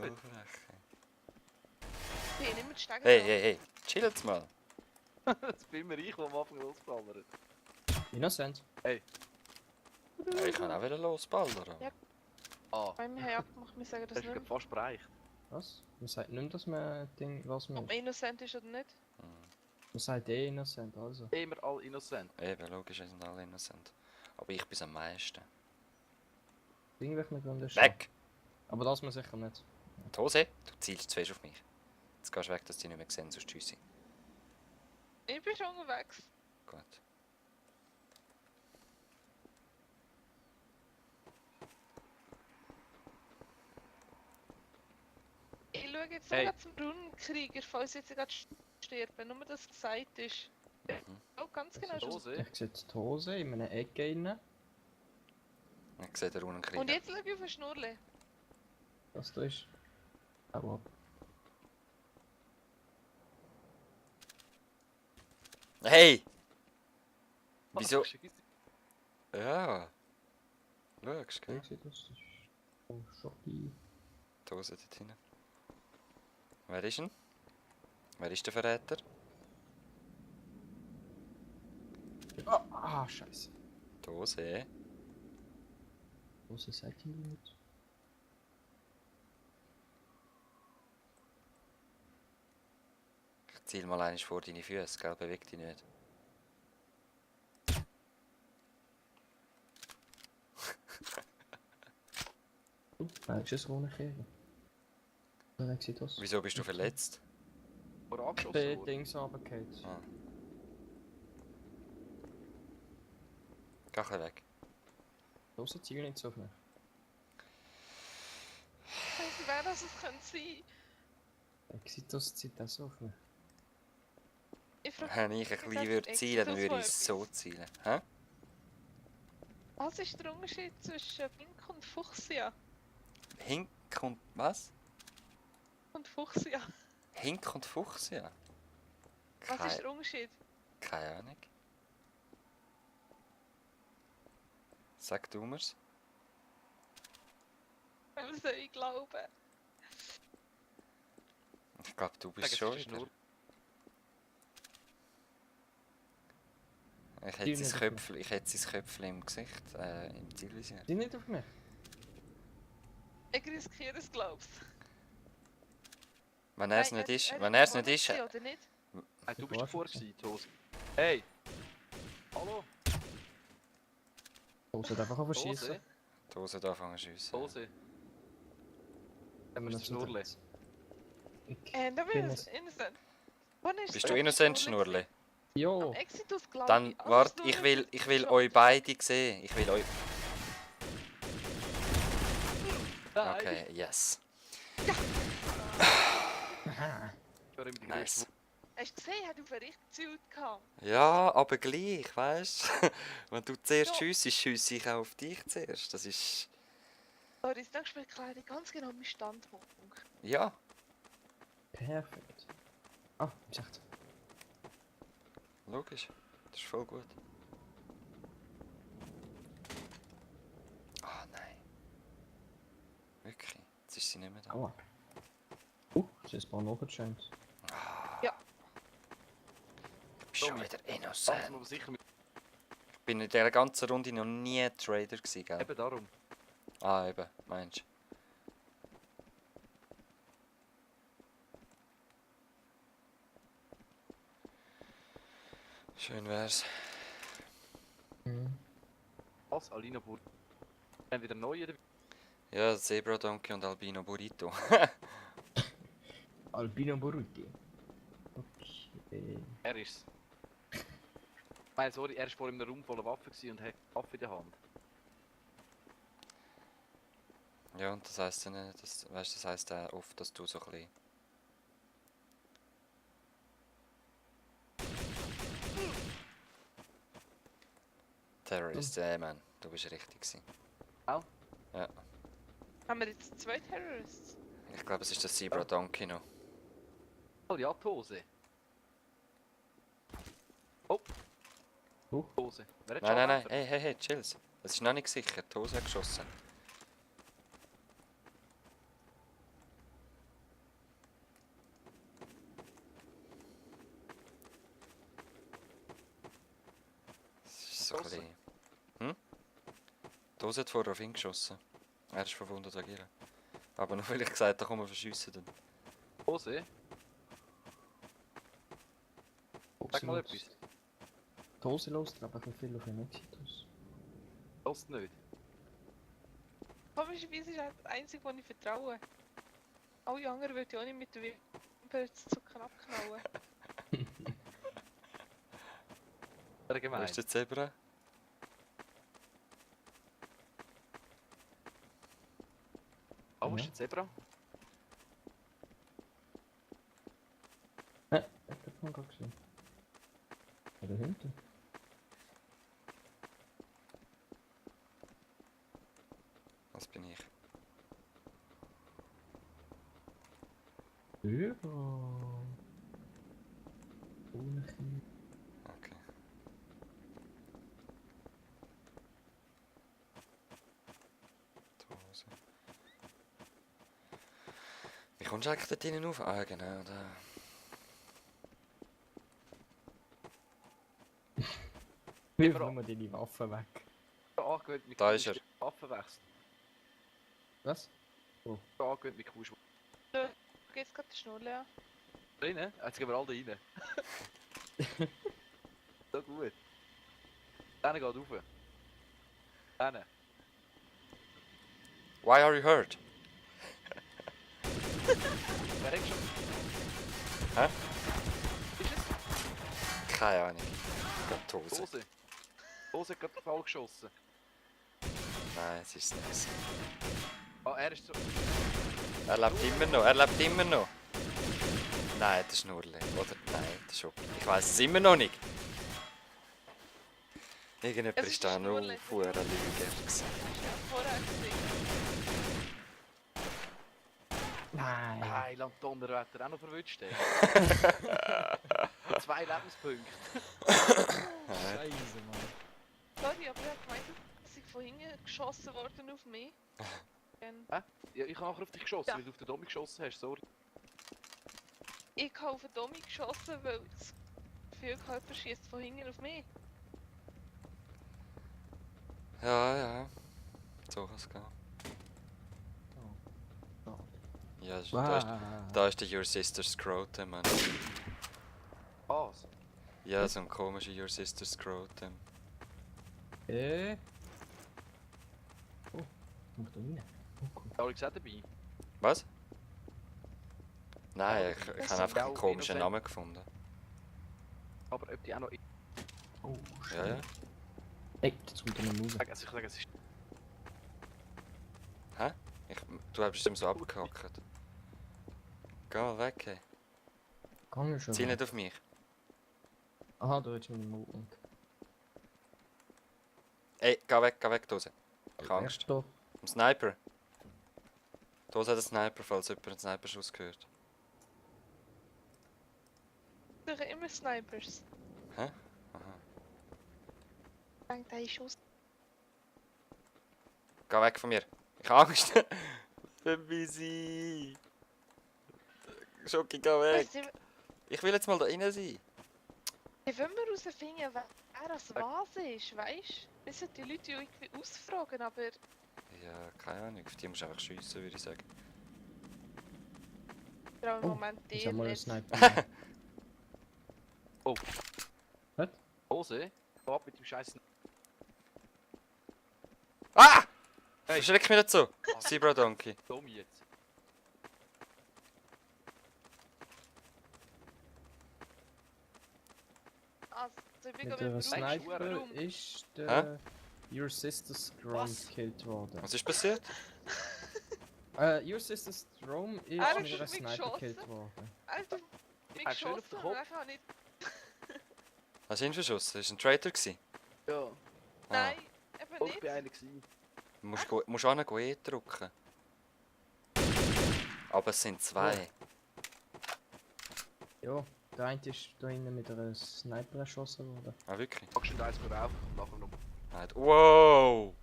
Voll frech. Ich bin nicht mit Stegen. Hey, chillt's mal. Das bin immer ich, der am Anfang losballert. Innocent. Ja, ich kann auch wieder losballern. Ja. Ah, Wir haben abgemacht, wir sagen das das ist nicht gerade mehr. fast bereicht. Was? Man sagt nicht, dass man Ding, was man Ob man innocent ist oder nicht. Man sagt eh Innocent, also. Immer all innocent. Eben, logisch, wir sind alle innocent. Aber ich bin's am meisten. Irgendwelchen Gründen ist Weg! Aber das man sicher nicht. Hose, du zielst zu fest auf mich. Jetzt gehst du weg, dass die nicht mehr sehen, sonst tschüssi. Ich bin schon unterwegs. Gut. Ich schaue jetzt Hey. sogar zum Runenkrieger, falls jetzt gerade sterben. Nur dass es gesagt ist. Oh, ganz genau schon. Dose. Ich sehe die Hose in einer Ecke rein. Ich sehe den Und Runenkrieger. jetzt schaue ich auf den Schnurrli. Was da ist. Hau ab. Hey! Wieso? Ach, Scheisse. Ja. Schaust, gell? Ich sehe das. Das ist oh, Schocki. Die Hose dort hinten. Wer ist denn? Wer ist der Verräter? Ah, scheiße. Die Hose. Hose sagt ihr nicht. Ich ziel mal eines vor deine Füße, gell? Beweg dich nicht. Ist es Runenkrieger? Oder sieht das? Wieso bist du verletzt? Vor Ich angeschossen bin worden. Dings runtergefallen. Ah. Geh ein bisschen weg. Los, ziel nicht so auf mich. Ich weiß nicht, wer das könnte sein. Exitus zieht das so auf mich. Ich frage, Wenn ich ein bisschen würde zielen, dann würde ich so zielen. Hä? was ist der Unterschied zwischen Pink und Fuchsia? Hink und was? Und Fuchsia. Hink und Fuchs, ja. Was ist der Unterschied? Keine Ahnung. Sag du mir's. Wem soll ich glauben? Ich glaube, du bist Sag, es schon ist wieder. nur- Ich hätte sein Köpfchen im Gesicht, im Zielvisier. Zieh nicht auf mich. Ich riskiere es, glaubst Wenn er es nicht ist, wenn er es nicht ist, Oder nicht? Hey, du bist War davor schon gewesen, Hose. Hey! Hallo? Hose hat einfach auf schießen. Hose? die Hose da anfangen zu schiessen. Hose. Wenn man Wo ist der Schnurrli? Da bin bin ich innocent. Wann ist Bist der du innocent, Schnurrli Schnurli? Jo! Am Exitus, glaube Dann, ich. Also wart, Schnurli ich will ist euch beide sehen. Ich will euch... Nein! Okay, yes. Haha. Ich war immer die Nice. grösste Hast du gesehen, hat auf einen richtig gezielt gehabt. Ja, aber gleich, weißt du? Wenn du zuerst Ja. schiessest, schiesse ich auch auf dich zuerst. Das ist... Aber das denkst du mir ganz genau meinen Standpunkt. Ja. Perfekt. Ah, ich sagte. Logisch. Das ist voll gut. Ah, nein. Wirklich. Jetzt ist sie nicht mehr da. Aua. Sie ist paar noch geschenkt. Ja. Du bist schon Tommy. wieder Das innocent. muss sicher mit. Ich bin in dieser ganzen Runde noch nie Trader gewesen, gell? Eben darum. Ah, eben. Meinst du? Schön wär's. Mhm. Was? Alina Bur. Haben wieder neue oder? Ja, Zebra Donkey und Albino Burrito. Albino Boruti. Okay. Er ist's. Nein, sorry, er war vor in einem Raum voller Waffen gewesen und hat eine Waffe in der Hand. Ja, und das heisst ja nicht, weißt, das heisst oft, dass du so ein bisschen... Terrorist, Mann. Du bist richtig gewesen. Auch? Ja. Haben wir jetzt 2 Terrorists? Ich glaube, es ist der Zebra Donkey noch. Oh ja, die Hose. Oh. Hose. Wer hat Nein, nein, nein. Schallwerfer? Hey, chills. Es ist noch nicht sicher. Die Hose hat geschossen. geschossen? Hm? Die Hose hat vorher auf ihn geschossen. Er ist verwundet agieren. Aber nur weil ich gesagt habe, komm, wir verschiessen dann. Hose? Sag mal etwas. Die Hose los, aber ich viel auf den Exitus. Hörst du nicht? Komischerweise ist er der Einzige, den ich vertraue. Alle anderen würde ich auch nicht mit der Wimpern zu knapp knallen. Sehr Wo gemein. ist der Zebra? Oh, wo Ja. ist der Zebra? Ich hab man gerade gesehen. Oder hinten? Was bin ich? Ja. Ohne Kind. Okay. Die Hose. Wie kommst du eigentlich dort hinten auf? Ah, genau, da. Wirf Immer nur deine Waffe weg. Angewöhnt mit Da ist er. Waffen wechseln. Was? Angewöhnt mit Kuh. Geht's gerade die Schnulle an? Rein? Jetzt gehen wir alle rein. So gut. Dann geht rauf. Dann. Why are you hurt? Wer hat schon? Hä? Ist es? Keine Ahnung. Die Hose. Hose. Hose hat gerade den Fall geschossen. Nein, es ist nichts. Ah, er ist so. Er lebt immer noch, er lebt immer noch. Nein, das ist Schnurrli. Oder? Nein, das ist okay. Ich weiß es immer noch nicht. Irgendjemand Es ist ist da ein noch Schnurrli. vorher Lüge gewesen. Ja, vorher gesehen. Nein. Heiland Donnerwetter auch noch verwünscht. 2 Lebenspunkte. Scheiße, Mann. Sorry, aber ich habe gemeint, dass ich von hinten geschossen worden auf mich. Ja, ich habe nachher auf dich geschossen, Ja. weil du auf den Domi geschossen hast, sorry. Ich habe auf den Domi geschossen, weil ich das Gefühl hatte, jemand schießt von hinten auf mich. Ja, ja. So kann es gehen. Oh. Ja, Wow. da ist der Your Sister's Scrotum, Mann. Was? Ja, so ein komischer Your Sister's Scrotum. Oh, mach da rein. Oh, cool. Da habe ich auch dabei. Was? Nein, Ja, ich das habe sind einfach einen auch komischen innocent. Namen gefunden. Aber ob die auch noch. Oh, Ja, ja. Ey, jetzt kommt er noch raus. Ich sage, es ist. Du hast bestimmt so abgehackt. Geh mal weg, hey. Kann ich schon. Zieh nicht auf mich. Aha, du hast meine Mund. Ey, geh weg, Dose. Ich habe Angst. Doch. Ein Sniper. Dose hat einen Sniper, falls jemand einen Sniper-Schuss gehört. Ich suche immer Snipers. Hä? Aha. Ich denke, der ist Schuss. Geh weg von mir. Ich habe Angst. Busy. Schoki, geh weg. Weißt du, Ich will jetzt mal da rein sein. wie wollen wir herausfinden, wer das was ist, weißt du? Wir sollten die Leute ja irgendwie ausfragen, aber Ja, keine Ahnung. Auf die musst du einfach schiessen, würde ich sagen. vor allem im Oh, Moment ich dir hab mal einen nicht. Sniper. Oh. Was? Hose? Hau ab mit dem Scheiß. Ah! Hey. Verschreck mich nicht so. Zebra Donkey. Domi jetzt. Also, ich bin Mit gerade im der Raum. Sniper Raum. ist der Your Sister's Drone Was? gekillt worden. Was ist passiert? Your Sister's Drone ist Er mit ist einer mich Sniper geschossen. gekillt worden. Alter, mich Ah, schön auf geschossen den und Kopf. dann habe ich... Hast du ihn verschossen? Das war ein Traitor. Gewesen. Ja. Ah. Nein, eben Und ich nicht. bin einer gewesen. Du musst auch noch E drücken. Aber es sind zwei. Ja, der eine ist da hinten mit einer Sniper erschossen worden. Ah, wirklich? Packst du eins gut auf und nachher noch. Nein. Wow!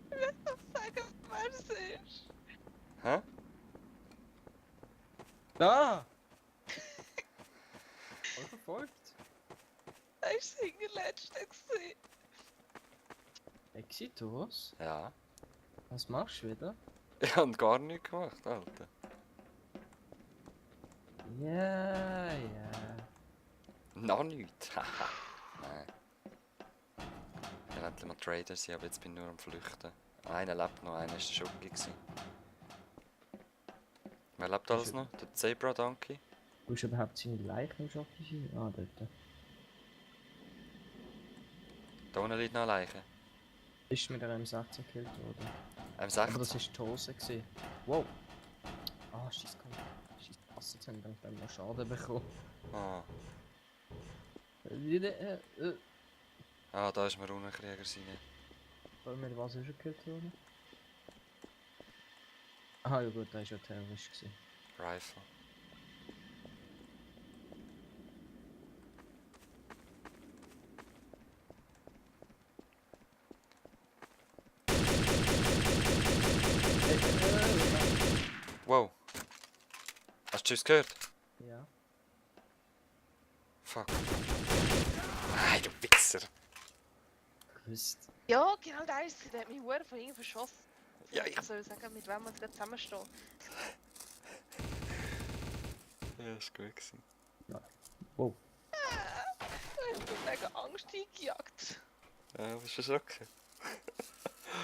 Ich will doch sagen, wer es ist. Hä? Da! gewesen, Thomas? Ja. Was machst du wieder? Ich habe gar nichts gemacht, Alter. Ja, ja. Noch nichts. Haha. Nein. Ich will endlich mal Trader sein, aber jetzt bin ich nur am Flüchten. Einer lebt noch, einer war der Schoki gewesen. Wer lebt alles noch? Der Zebra Donkey? Wo ist überhaupt seine Leiche im Schopf sein? Ah, dort. Da unten liegt noch eine Leiche. Ist mit einem M16 gekillt worden. Aber M16. das war die Hose. Gewesen. Wow. Ah, scheiß komm. Scheiß Pass, jetzt haben wir noch Schaden bekommen. Ah. Wieder, Ah, da ist mir Runenkrieger sein. mit was ist er gekillt worden? Ah, ja gut, da war ja Terrorist gewesen. Rifle. Wow. Hast du Tschüss gehört? Ja. Fuck. Nein, du Wichser. Gewusst. Ja, genau der ist es. Der hat mich hure von ihm verschossen. Ja, ich... Ich soll sagen, mit wem wir gerade zusammenstehen. Ja, ist gut gewesen. Wow. Ich bin wegen Angst eingejagt. Ja, bist du erschrocken?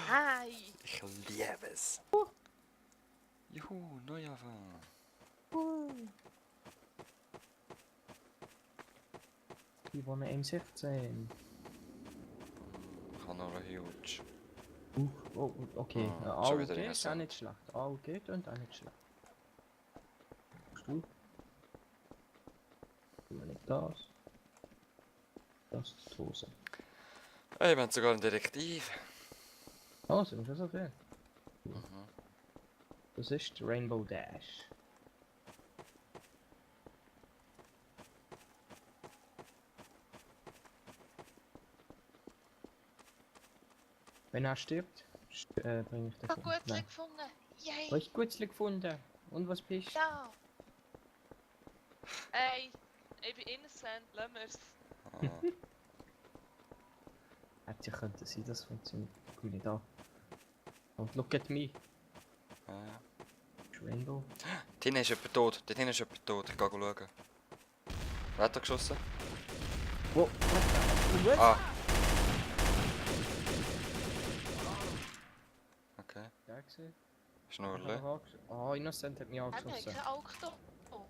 Nein! Ich liebe es. Juhu, Neuanfang. Ich wohne M16. Ich habe noch einen Huge. Oh, okay. Ah, schon AUG wieder ist auch interessant. nicht schlecht. AUG und auch nicht schlecht. Du? Immer nicht das. Das ist die Hose. Hey, wir haben sogar einen Detektiv. Oh, sind schon so viel. Mhm. Das ist der Rainbow Dash. Wenn er stirbt, bringe ich den Ich habe Nein. Gutzli gefunden. Yay! Habe ich Gutzli gefunden? Und was bist du? Ja! Ey, ich bin innocent, lass mir's. Ah. Hätte ja könnte sein, das funktioniert. Cool, nicht da. Und look at me. Ah, ja. Ist Rainbow. Dort hinten ist jemand tot. Dort hinten ist jemand tot. Ich gehe schauen. Wer hat da geschossen? Wow. Was? Ah. Okay. Ja, gesehen. Schnurrle. Ah, Innocent hat mich Er hat angeschossen. kein Auge da. Oh.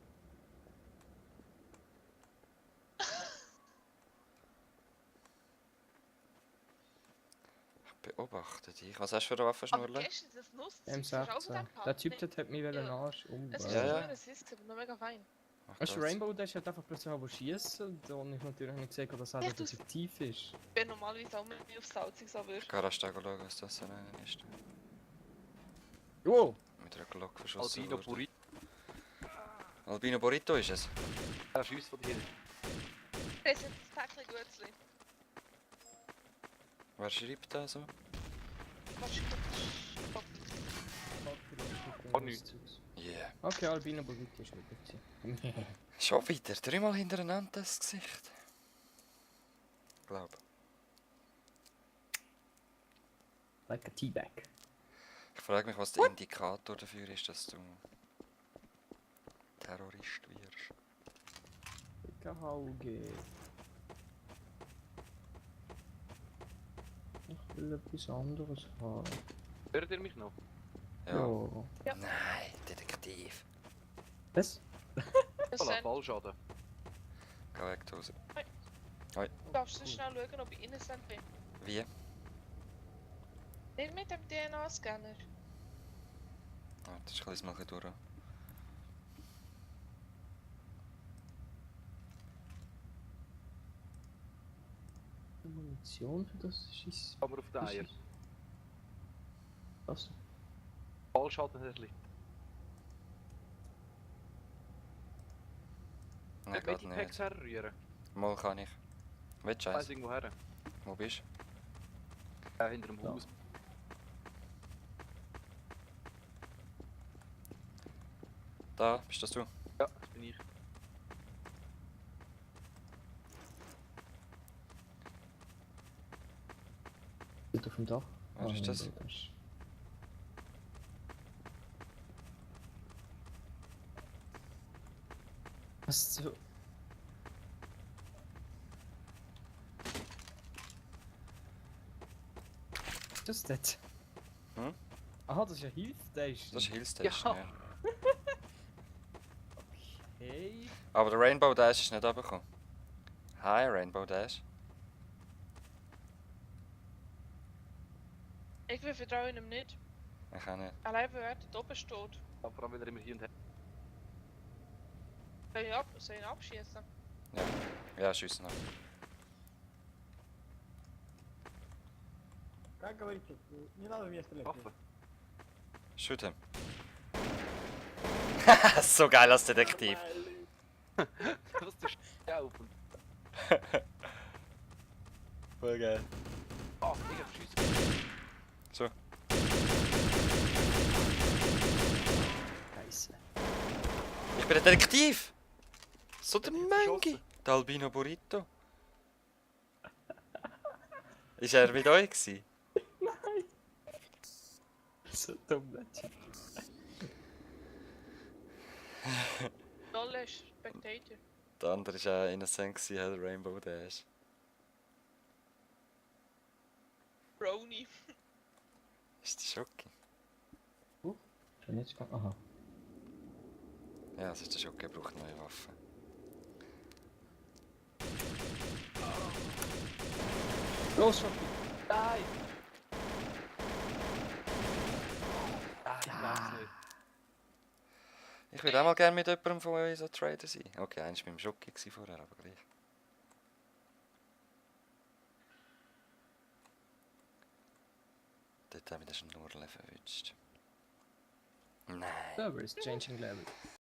Ich beobachte dich. Was hast du für eine Waffe, Aber Schnurrle? gestern das Nuss, das ist auch von M16. dem Der Typ gehabt. dort hat mich Ja. den Arsch Es umgebracht. ist Ja, ja. ein Assist, aber noch mega fein. Ach, Weißt du, das. Rainbow, der ist halt einfach plötzlich aber schießen und ich natürlich nicht gesehen, dass er Ja, da du- effektiv ist. Ich bin normalerweise auch nicht auf Salzig, aber Ich gehe rasch schauen, was das für einer ist. Wow! Mit einer Glock verschossen Albino worden. Burrito. Albino Burrito ist es. Er schießt von dir. das ist ein Päckchen Gutzli. Wer schreibt da so? Gar nichts. Yeah. Okay, Albino Burrito ist wirklich. Schon wieder. Dreimal hintereinander das Gesicht. Glaub. Like a Teabag. Ich frage mich, was der Indikator dafür ist, dass du Terrorist wirst. Gehauge. Ich will etwas anderes haben. Hört ihr mich noch? Ja. Ja. Nein, Detektiv. Was? Das Voilà, sind, Fallschaden. Geh weg, Hose. darfst du schnell schauen, ob ich innocent bin? Wie? Nicht mit dem DNA-Scanner. Ah, das ist ein bisschen durch. Munition für das Schiss. Aber auf den Eier. Was? Fallschaden hat er. Nein, Nicht geht Medipacks nicht. herrühren. Mal kann ich. Willst du Weiss eins? irgendwo her. Wo bist Hinter dem Ja. Haus. du? Da, bist das du? Ja, das bin ich. Geht auf dem Dach. Was ist das? Was so? Was ist das? Hm? Aha, das ist eine Health Station. Das ist Hill Station, Ja. ja. Okay. Aber der Rainbow Dash ist nicht runtergekommen. Hi, Rainbow Dash. Ich will vertrauen ihm nicht. Ich auch nicht. Allein weil er dort oben steht. Aber vor allem, weil er immer hier und her. Soll ich ihn abschießen? Ja, schiessen noch. Как говорится, не надо вместо стрелять. Waffe. Shoot him. So geil als Detektiv. Was du auf und. Voll geil. Ah, ich hab Schüsse. So. Scheiße. Ich bin ein Detektiv! So der Ich hab Mengi! geschossen. Der Albino Burrito. Ist er mit euch gewesen? So dumm, der Typ. Dolle Spectator. Der andere war auch innocent, gewesen, der Rainbow Dash. Brony. Ist das Schocki? Schon jetzt gegangen. Aha. Ja, das ist der Schocki, er braucht neue Waffen. Los, Schoki! Nein! Ah, ich weiß nicht. Ich würde auch mal gerne mit jemandem von euch so Trader sein. Okay, einer war beim Schocki gewesen vorher, aber gleich. Dort haben wir den Schnurren verwünscht. Nein. Server is changing level.